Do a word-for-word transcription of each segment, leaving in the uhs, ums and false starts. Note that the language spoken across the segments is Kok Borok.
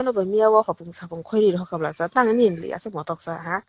Ano bai miya o hopung sapung khoi ri rw kha bwlasa, tang nini le aswk motok sa ha?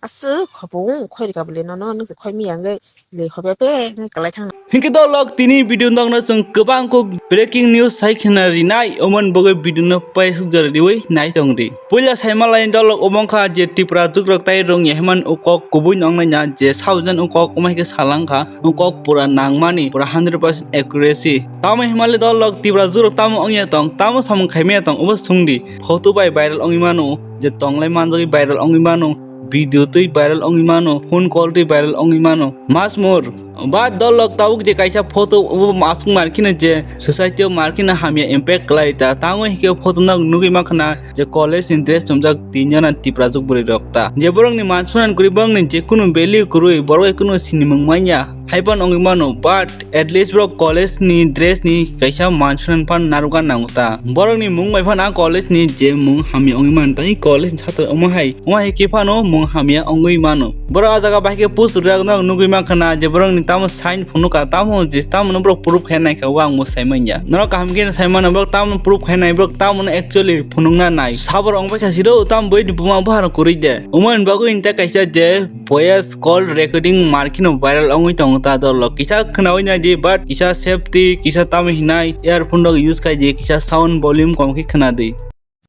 Aswk hopung khoi ri kha bwle nono, nwng se khoi miya wngwi le hopya pe wngwi kwlai thang. Hinkhe dolok tini video nokno chwng kwbang kok breaking news sai khna rinai, omon bogwi video no paisuk jora riwi nai tong di. Puila saima lai dolok omo wngkha je Tripura jugrok tai rwng ya himan ukok kubui nongnai na je saujan ukok omo hai khe salangkha, ukok pura nangmani pura hundred percent accuracy. Tamo himale dolok Tripura jugrok tamo wngya tong, tamo samung khaimaya tong obo sungdi. Photo bai viral wngwi mano, je tonglai manjagwi viral wngwi mano, video twi viral wngwi mano, phone call twi viral wngwi mano. Mas mur. Ba dolok tabuk je kaisa photo obo aswk mar kheno je society o mar kheno hamya impact kwlai ta. Tamo hinkhe photo no nugwi mankha na je college ni dress chumjak tin jona Tripura juk bwrwi rok ta. Je borok ni mansunan kwrwi borok ni je kunu value kwrwi borok kunu sinimung manya. Hai phano wngwi mano, but at least borok college ni dress ni kaisa mansunan phano narwkna nango ta. Borok ni mung bai phano a college ni je mung hamya wngwi mano, tei college ni chatra omo hai, omo hai khe phano mung hamya wngwi mano. Borok a jaga bai khe post rwjak no nugwi mankha na je borok ni tamo sign phunukha, tamo je tamo no borok proof khai naikha, o ang bo sai manya. Norok kaham khe sai mano, borok tamo proof khai nai, borok tamo no actually phunukna nai. Sabor wng bai kha siro, tamo boi ni buma buhar kwrwi de. Omo ni bagwi ni ta kaisa je voice call recording mar kheno viral wngwi tongo ta dolok. Kisa khnawi nai di, but kisa safety, kisa tamo hinai earphone rok use khai di, kisa sound volume kom khe khna di.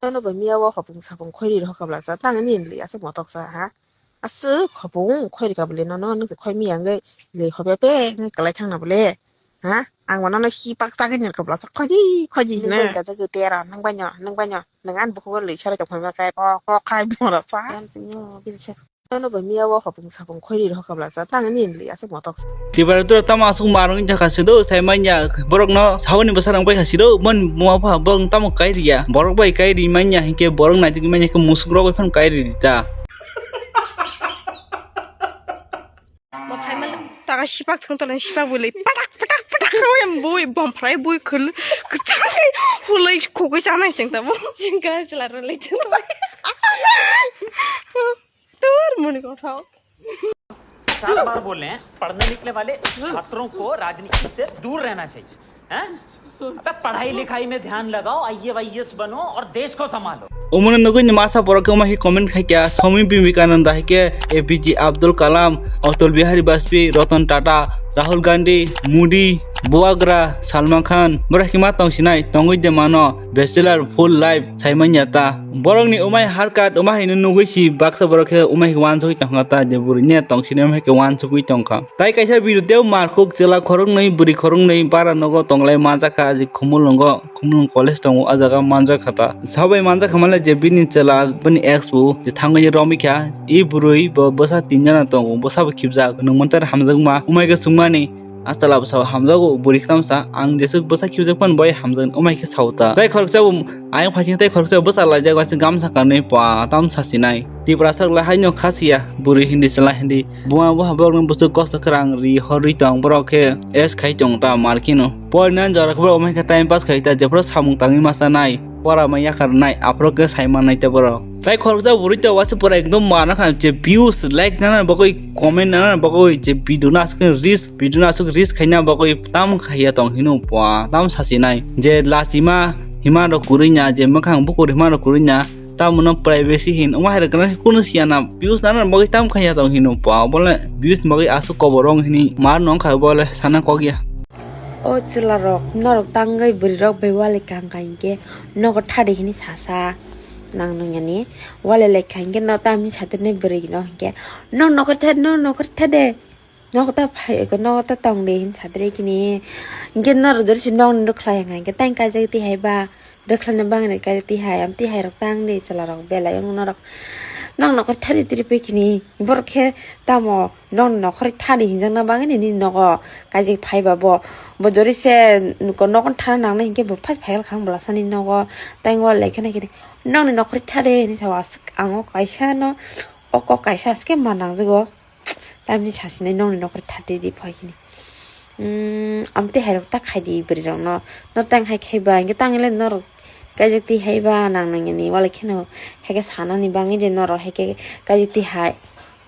Nono bai miya o hopung sapung khoi ri rw kha bwlasa, tang nini le aswk motok sa ha? Aswk hopung khoi ri kha bwle nono, nwng se khoi miya wngwi le hopya pe wngwi kwlai thang na bwle. Ha? Ang mano no hi pak chagwi nang kabla sa khoji khoji hino. Nwng bai da jagwi tera, nwng bai no, nwng bai no. Nwng ani bukhugo lwi sarai tong phai ma khe, o, o, khai bora sa. Nono bai miya o hopung sapung khoi ri rw kabla sa, tang nini le aswk motok sa. Tibara tura tamo aswk marwng jakha se do, sai manya, borok no saboni bwsa rang bai kha se do, mon mo pha borok tamo kai riya, borok bai kai ri manya, hinkhe borok nai tigi manya khe musuk rok bai phano kai ri ta. Bo phaimani taka sipak thung tole sipak bwlwi patak patak patak khawi bui bom phlai bui khul kwchang hulai khogwi chanai chwng tamo. Chwng khe chwla rwlai chwng tamo. Tur muni kothok. पचास बार बोल रहे हैं, पढ़ने निकले वाले छात्रों को राजनीति से दूर रहना चाहिए। हैं? अबे पढ़ाई लिखाई में ध्यान लगाओ, आईएएस बनो और देश को संभालो। Omono nugui ni masa borok khe omo hai comment khai kha, Swami Vivekananda hai khe, A P J Abdul Kalam, Atal Bihari Vajpayee, Ratan Tata, Rahul Gandhi, Modi, Bubagra, Salman Khan, borok khe ma tong sinai, tongwi de mano, bachelor full life sai manya ta. Borok ni umai harkat, umai haino nugui si baksa borok khe umai khe wansugui tongkha ta, je bwrwi ne tong sinai umai khe wansugui tongkha. Tai kaisa video tei markuk chwla khoroknwi, bwrwi khoroknwi bara nogo tonglai manjakha, je Khumulwngo, Khumulwng college tongo, ah jaga manjakha ta. Sabai manjakha male je bini chwla, bini ex bo, je thangwi romwi kha, e bwrwi bo bwsa tin jana tongo, bwsa bo khibjak, nungmantari hamjakma, umai khe chwngmani, ah chwla bwsa bo hamjago, bwrwi khe tamsa, ang jesuk bwsa khibjak phano bai hamjakni, umai khe sao ta. Tai khoroksa bo, ayang phaising tai khoroksa bwsa laijak, waisa gamsa kanwi pa, tamsa sinai. Tiprasa le haino khasiya, bwrwi hindi chwla hindi. Buma buha borokno bwswk kosto khe rang ri horwi tong, borok khe es khai tong ta mar kheno. Porina jora khe borok omo hai khe time pass khai ta, jephru samung tangwi masa nai, pora ma yakar nai, aphuru khe sai man nai ta borok. Tai khoroksa bwrwi ta waisa pura ekdom mana kha je views, like nana bagwi, comment nana bagwi, je video no aswk khe reels, video no aswk reels khaina bagwi tam khaiya tong hino pua, tam sachi nai. Je lachima hima rok kwrwi nya, je mwkhang bukur hima rok kwrwi nya, Tamo no privacy hin, omo hai rwgwna kunu siya na, views nana bagwi tamo khaiya tong hino pa, bole views ni bagwi aswk kobor wng hini mar no wngkha bole sana kok ya. O chwla rok, norok tangwi bwrwi rok bai wali kang kang hinkhe nogo thadi hini sasa nang nung yani, wali lai kha hinkhe no tamni satini bwrwi no hinkhe no nokor thadi, no nokor thadi. Nogo ta phai, nogo ta tong de hin sadre kini. Hinkhe norok jori se nokni rwkhlai hwnka hinkhe tang kaijak tihai ba. Rwkhlaina bangni kaijak tihai, am tihai rok tang de chwla rok belai wng norok. Nok nokor thari tiri pui kini. Borok khe tamo nokni nokhorwi thani hinjakna bagwi nini nogo kaijak phai ba bo. Bo jori se nokno thana nangnai hinkhe bo phai phai kha ang bwlasani nogo. Tang wal lai kheno kini. Nokni nokhorwi thade hinwi sao aswk ang o kaisa no. O kok kaisa aswk ma nangjago. Tamni sasinai nokni nokhorwi thade di phai hini. Umm, amtwi hairok ta khaidi bwrwi rokno. No tang hai khaiba, hinkhe tangwi le norok kaijak twi haiba nang nang yani. Walai kheno haikhe sanani bangwi de norok haikhe kaijak twi hai.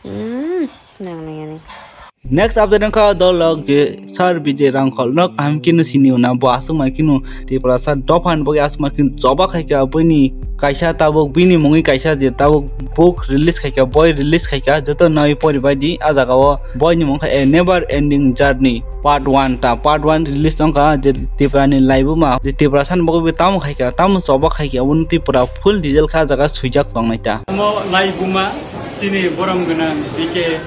Umm, nang nang yani. Next update wngkha dolok je Sir Bijay Rangkhol no kaham khe no sini na bo aswk ma khe no Tiprasa dopha ni bagwi aswk ma khe no choba khai kha, bini kaisa tabuk bini mungwi kaisa je tabuk book release khai kha, boi release khai kha, joto nai pori bai di. A jaga o boi ni mung kha A Never Ending Journey Part one ta, Part one release wngkha je Tipra ni laibuma je Tiprasa ni bagwi tamo khai kha, tamo choba khai kha, aboni Tipra full detail kha a jaga swijak tongnai ta. Omo laibuma chini borom gwnang B K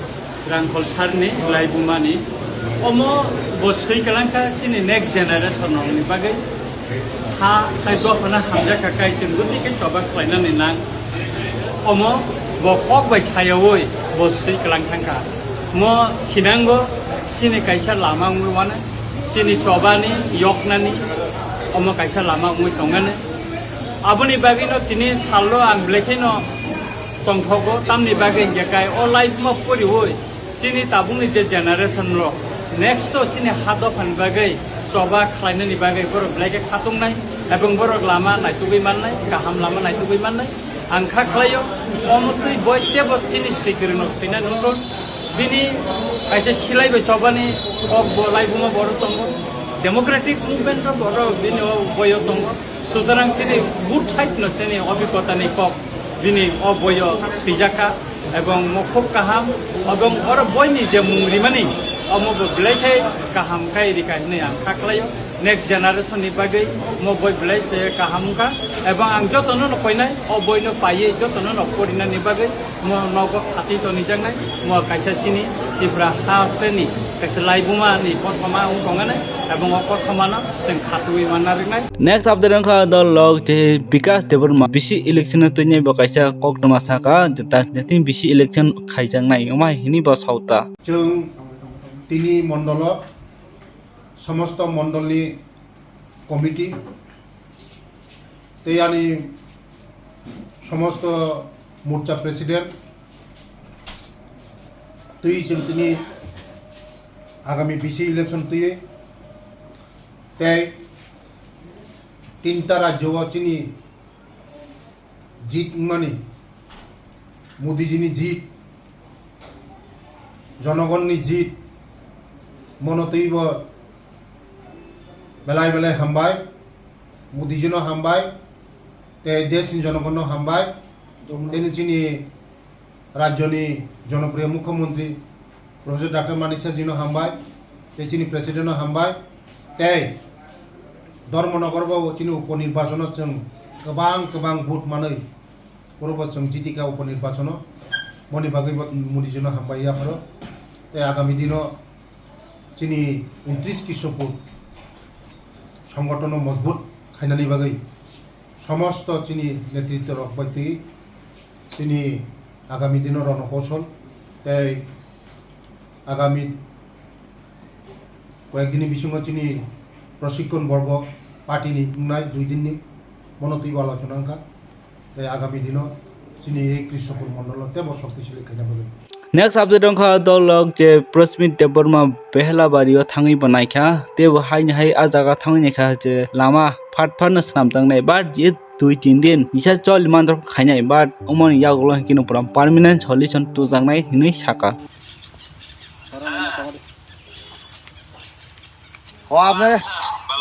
Rangkhol Sir ni laibuma ni. Omo bo swi kwlang kha chini next generation rok ni bagwi. Ha khai dophano hamjak kha kai chwng guni khe choba khlainani nang. Omo bo kok bai sayaui bo swi kwlang thang kha. Mo thinango chini kaisa lama wngwi wana, chini chobani yoknani omo kaisa lama wngwi tongani. Aboni bagwino tini salno ang belai kheno tongthogo, tamni bagwi hinkhe kai o life ma poriui chini tabukni je generation rok next to chini ha dophani bagwi choba khlainani bagwi borok belai khe khatungnai, ebong borok lama naitugwi mannai, kaham lama naitugwi mannai. Ang kha khlaio, omo twi boi tebo chini swikwrwino swinani wngkha. Bini kaisa silai bai chobani kok bo laibuma borok tongo, democratic movement rok borok bini o boio tongo. Sutorang chini both side no chini obhigota ni kok bini o boio swijak kha, ebong mo khub kaham, ebong oro boini je mung rimani omo bo belai khe kaham khai rika hinwi ang kha khlaio. Next generation ni bagwi mo boi belai se kaham wngkha, ebong ang jotono no koinai o boi no paiwi jotono no porinani bagwi. Mo nogo khatwi tonijaknai, mo kaisa chini Tipra haste ni kaisa laibuma ni kothoma wng tongani, ebong o kothoma no chwng khatwi manna riknai. Next update wngkha dolok je Bikas Debbarma B C election o twinai bo kaisa koktwma saka je tak je tin B C election khaijaknai wngma hini bo sauta. Chwng tini mondolo somosto mondolni committee tei ani somosto morcha president twi chwng tini agami B C election twi tei tinta rajyo o chini jit wngmani, Modiji ni jit, jonogon ni jit, mono twi bo belai belai hambai, Modiji no hambai, tei desh ni jonogon no hambai, tei chini rajyo ni jonopriyo mukhyamantri Professor Doctor Manik Saha ji no hambai, tei chini president no hambai, tei Dharmanagar bo chini upo nirbachono chwng kwbang kwbang vote manwi, oro bo chwng jiti kha upo nirbachono, moni bagwi bo Modi ji no hambai yapharo, tei agami dino chini untris Krishokpur songotono mojbut khainani bagwi somosto chini netritto rok bai twi chini agami dino rono kosol tei agami koyek dini bisingo chini proshikkhon borgo party ni wngnai dui din ni, bono twibo alochona wngkha tei agami dino chini ei Krishokpur mondolo teibo shoktisali khaina bagwi. Next update wngkha dolok je Prasmit Debbarma Behelabari o thangwi bo naikha, teibo haini hai a jaga thangwi naikha je lama phat phat no swnamjaknai, but je dui tin din kisa choli manjak khainai, but omoni yagulo hinkhe no pura permanent solution tujaknai hinwi saka. ও আপনার,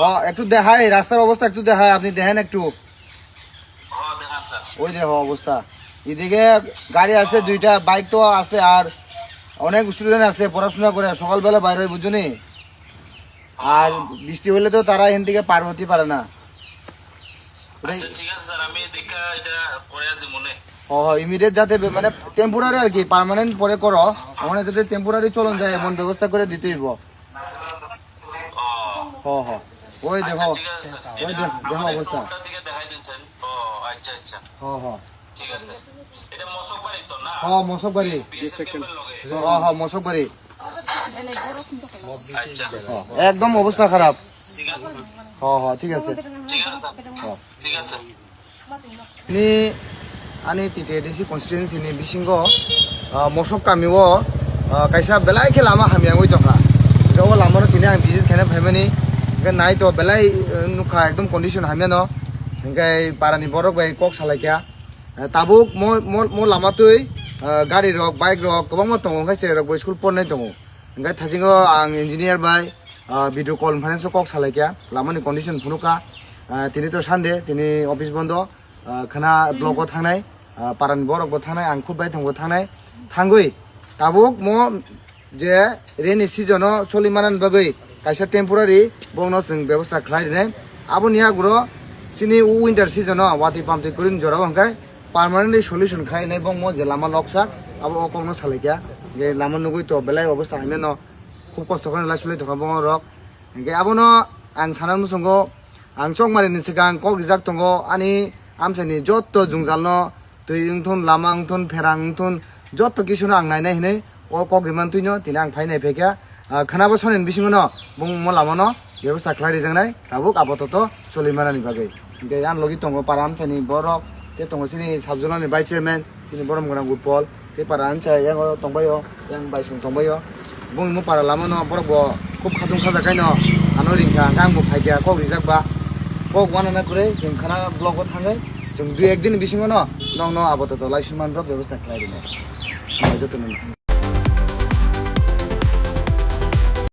ও একটু দেখাই, রাস্তার অবস্থা একটু দেখাই, আপনি দেখেন একটু। ওই দেখো অবস্থা, এদিকে গাড়ি আছে দুইটা, বাইক তো আছে, আর অনেক স্টুডেন্ট আছে পড়াশোনা করে, সকালবেলা বাইর হয়, বুঝছো নি? আর বৃষ্টি হলে তো তারা এখান থেকে পার হতে পারে না। ওটাই। আচ্ছা, ঠিক আছে স্যার, আমি দেখা এটা করে দিব নে। হ, হ, ইমিডিয়েট যাতে বে-, মানে টেম্পোরারি আর কি, পার্মানেন্ট পরে করো, মানে যাতে টেম্পোরারি চলন যায় এমন ব্যবস্থা করে দিতে হইব। ও। হ, হ। ওই আচ্ছা, দেখো, ঠিক আছে স্যার। ওই এটা দেখ-, দেখো আমাদের অবস্থা। টোলটার দিকে দেখাই দিচ্ছেন। ও, আচ্ছা, আচ্ছা। হ, হ। ঠিক আছে। এটা মশকবাড়ি তো না? হ, মশকবাড়ি। বিএসএফ ক্যাম্পের লগে? হ, হ, মশকবাড়ি। আচ্ছা। হ, একদম অবস্থা খারাপ। ঠিক আছে। হ, হ, ঠিক আছে। ঠিক আছে। হ। ঠিক আছে। Ni ani T T A D C constituency ni bisingo, ah, mosok kami o, ah, kaisa belai khe lama hamya wngwi tongkha. Hwnkhe o lama no tini ang visit khaina phaimani, hwnkhe nai to belai, eh, nukha ekdom condition hamya no, hwnkhe para ni borok bai kok salai kha. Eh, tabuk mo, mo, mo lama twi, eh, gari rok, bike rok kwbangma tongo, hwnkhe chwrai rok bo school pornai tongo. Hingke thasingo ang engineer bai, ah, video call conference o kok salai kha, lama ni condition phunuk kha. Ah, tini to Sunday, tini office bondo, ah, khana block o thangnai, ah, parani borok bo thangnai, ang khub bai thangbo thangnai, thangwi tabuk mo je rainy season o choli manani bagwi kaisa temporary bongno chwng bebosta khlai rinai. Aboni aguro chini winter season o watwi pamtwi kwrwini jora o hwnkhe permanently solution khlai rinai bongmo je lama loksak abo o kokno salai kha. Je lama nugwi to belai obosta haino khub kosto khe lai sulai tongkha bongorok. Hingke abono ang sana muchungo, ang chokmani ni swkang kok rijak tongo ani amchaini jotto jungjalno, twi wngthun, lama wngthun, pherang wngthun, jotto kisuno ang nainai hinwi o kok rimantwino tini ang phainai phaikha. Ah, khwnabo sonini bisingono bung mo lamano bebosta khlai rijaknai, tabuk apatot choli manani bagwi. Hingke ang logi tongo para amchaini borok, tei tongo chini sub zonal ni vice chairman, chini borom gwnang Utpol, tei para ancha yango tongbaio, yang baisung tongbaio. Bung mo para lama no borok bo khub khatung khaja kaino ano ringkha, hingke ang bo phaikha kok rijak ba. Kok wana na kwrwi chwng khana block o thangwi chwng dui ek din bisingo no nokno apatot lai suman rok bebosta khlai rinai. Joto no.